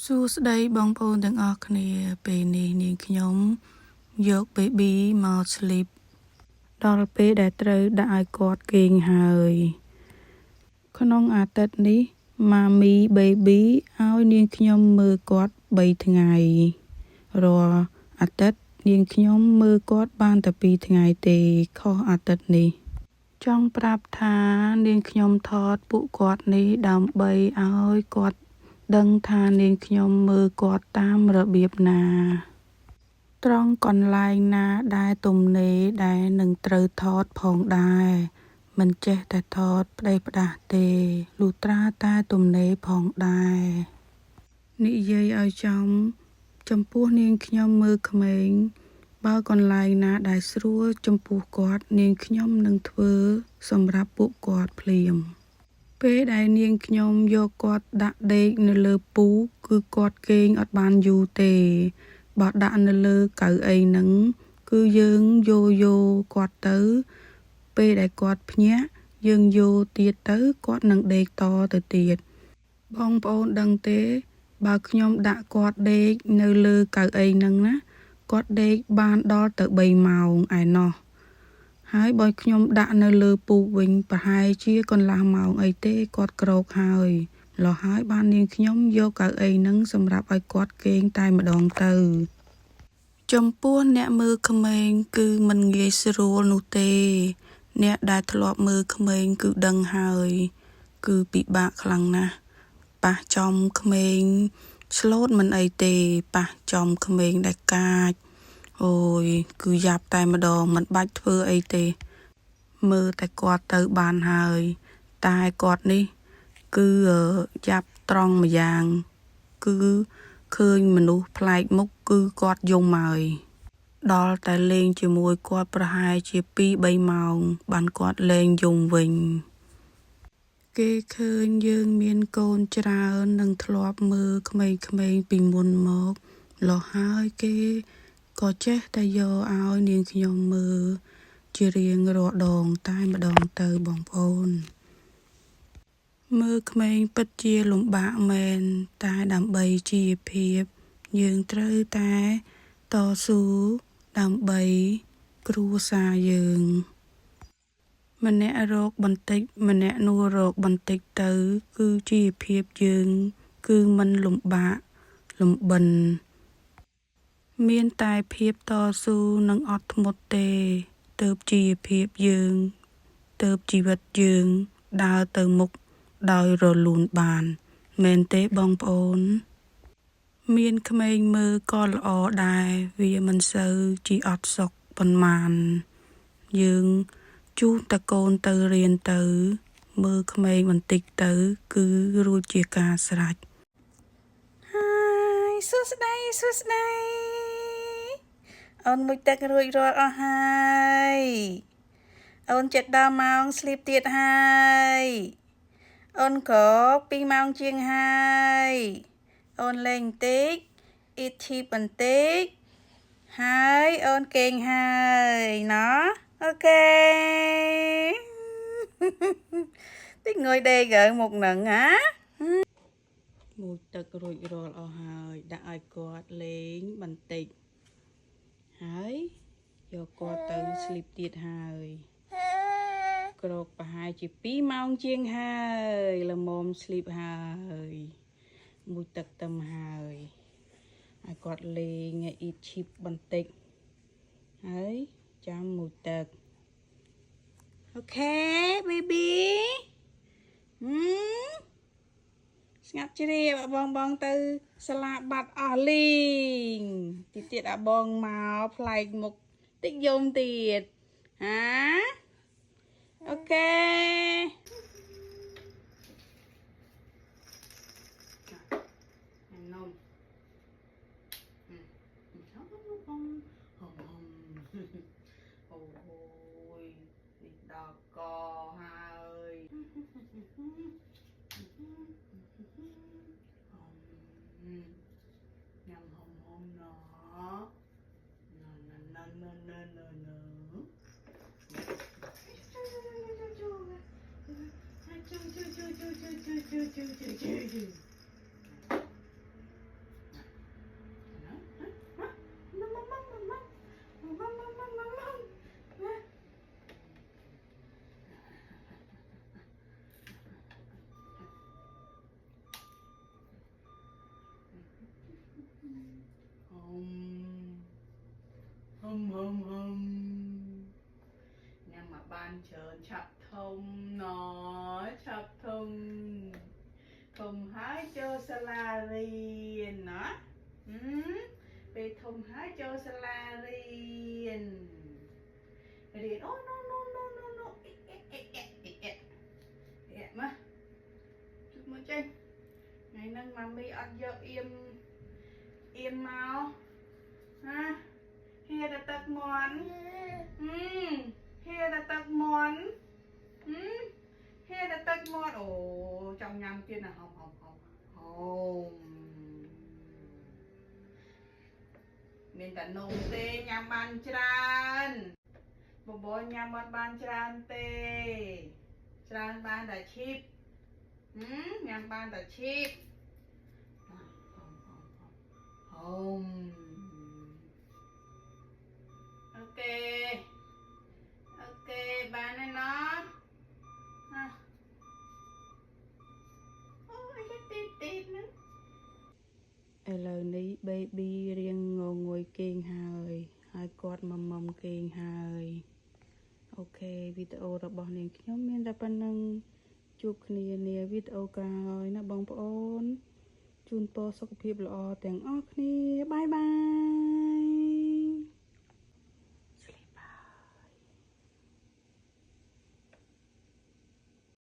សួស្តីបងប្អូនទាំងអស់គ្នាពេលនេះនាងខ្ញុំយក baby មក sleep ដល់ពេលដែលត្រូវដាក់ឲ្យគាត់គេងហើយ ក្នុងអាទិត្យនេះ mommy baby ឲ្យនាងខ្ញុំមើលគាត់3ថ្ងៃរាល់អាទិត្យនាងខ្ញុំមើលគាត់បានតែ2ថ្ងៃទេខុសអាទិត្យនេះ ចង់ប្រាប់ថានាងខ្ញុំថតពួកគាត់នេះដើម្បីឲ្យគាត់ដឹងថានាងខ្ញុំមើលគាត់តាមរបៀបណា ត្រង់កន្លែងណាដែលទំនេរដែលនឹងត្រូវថតផងដែរមិនចេះតែថតផ្ដេសផ្ដាស់ទេលុះត្រាតែទំនេរផងដែរនិយាយឲ្យចំចំពោះនាងខ្ញុំមើលក្មេង បើកន្លែងណាដែលស្រួលចំពោះគាត់នាងខ្ញុំនឹងធ្វើសម្រាប់ពួកគាត់ភ្លាម ពេលដែលនាងខ្ញុំយកគាត់ដាក់ដេកនៅលើពូគឺគាត់គេងអត់បានយូរទេ បើដាក់នៅលើកៅអីហ្នឹងគឺយើងយោយោគាត់ទៅ ពេលដែលគាត់ភ្ញាក់យើងយោទៀតទៅគាត់នឹងដេកតទៅទៀតបងប្អូនដឹងទេ បើខ្ញុំដាក់គាត់ដេកនៅលើកៅអីហ្នឹងណាគាត់ដេកបានដល់ទៅ3ម៉ោងឯណោះហើយបើខ្ញុំដាក់នៅលើពូកវិញប្រហែលជាកន្លះម៉ោងអីទេគាត់ក្រោកហើយម្ល៉េះហើយបាននាងខ្ញុំយកកៅអីហ្នឹងសម្រាប់ឲ្យគាត់គេងតែម្ដងទៅ ចំពោះអ្នកមើលក្មេងគឺមិនងាយស្រួលនោះទេ អ្នកដែលធ្លាប់មើលក្មេងគឺដឹងហើយ គឺពិបាកខ្លាំងណាស់ប៉ះចំក្មេងស្លូតមិនអីទេប៉ះចំក្មេងដែលកាចអូយគឺយ៉ាប់តែម្ដងមិនបាច់ធ្វើអីទេ មើលតែគាត់ទៅបានហើយ តែគាត់នេះ គឺយ៉ាប់ត្រង់ម្យ៉ាង គឺឃើញមនុស្សប្លែកមុខគឺគាត់យំហើយដល់តែលេងជាមួយគាត់ប្រហែលជា2 3ម៉ោង បានគាត់លែងយំវិញ គេឃើញយើងមានកូនច្រើននិងធ្លាប់មើលក្មេងៗពីមុនមកម្ល៉េះហើយគេក៏ចេះតែយកឲ្យនាងខ្ញុំមើលជារៀងរាល់ដងតែម្ដងទៅបងប្អូន មើលក្មេងពិតជាលំបាកមែនតែដើម្បីជីវភាព យើងត្រូវតែតស៊ូដើម្បីគ្រួសារយើង ម្នាក់រកបន្តិចម្នាក់នោះរកបន្តិចទៅ គឺជីវភាពយើង គឺមិនលំបាកលំបិន មានតែភាពតស៊ូនិងអត់ធ្មត់ទេទើបជីវភាពយើងទើបជីវិតយើងដើរទៅមុខដោយរលូនបាន មែនទេបងប្អូន មានក្មេងមើលក៏ល្អដែរវាមិនសូវជាអត់សុខប៉ុន្មាន យើងជូនតកូនទៅរៀនទៅ មើលក្មេងបន្តិចទៅ គឺរួចជាការស្រេចហើយសួស្តីសួស្តីអូនមុជទឹករួចរាល់អស់ហើយអូនចិត្តដល់ម៉ោង sleep ទៀតហើយអូនក៏2ម៉ោងជាងហើយអូនលេងបន្តិច eat chip បន្តិចហើយអូនគេងហើយណោះokay តិចងុយដេកហើយមុខហ្នឹងហ៎ងូតទឹករួចរាល់អស់ហើយដាក់ឲ្យគាត់លេងបន្តិចហើយយកគាត់ទៅ sleep ទៀតហើយក្រោកប្រហែលជា2ម៉ោងជាងហើយល្មម sleep ហើយមួយទឹកទឹមហើយឲ្យគាត់លេងឲ្យ eat chip បន្តិចហើយចាំមួយទឹក okay baby ហឹមស្ងាត់ជ្រាបអាបងបងទៅសាលាបាត់អស់លីងទីទៀតអាបងមកប្លែកមុខតិចយំទៀតហា okay នំហុំហុំអូយនេះដល់កហើយញ៉ាំហុំហុំណណណណណណណណជូជូជូជូជូជូជូជូជូជូ មហឹមហឹមញ៉ាំមកបានច្រើនឆាប់ធំណឆាប់ធំធំហើយចូលសាលារៀនណាហឹមពេលធំហើយចូលសាលារៀនរៀនអូ no no no no no អេអេអេអេអេអេអេមកជុំមកចេញថ្ងៃហ្នឹង mommy អត់យកអៀមអៀមមកណាហៀតែទឹកមាន់ហឹមហៀតែទឹកមាន់ហឹមហៀតែទឹកមាន់អូចង់ញ៉ាំទៀតណាហុំហុំហុំហុំមានតែនំទេញ៉ាំបានច្រើនបបរញ៉ាំអត់បានច្រើនទេច្រើនបានតែឈីបហឹមញ៉ាំបានតែឈីបហុំហុំហុំហុំ okay okay បានហើយណោះហ่ะអូយទីទីហ្នឹងឥឡូវនេះ baby រៀងងងុយគេងហើយ ហើយគាត់មមុំគេងហើយ okay វីដេអូរបស់នាងខ្ញុំមានតែប៉ុណ្ណឹងជួបគ្នានាវីដេអូក្រោយណាបងប្អូនជូនពរសុខភាពល្អទាំងអស់គ្នាbye bye.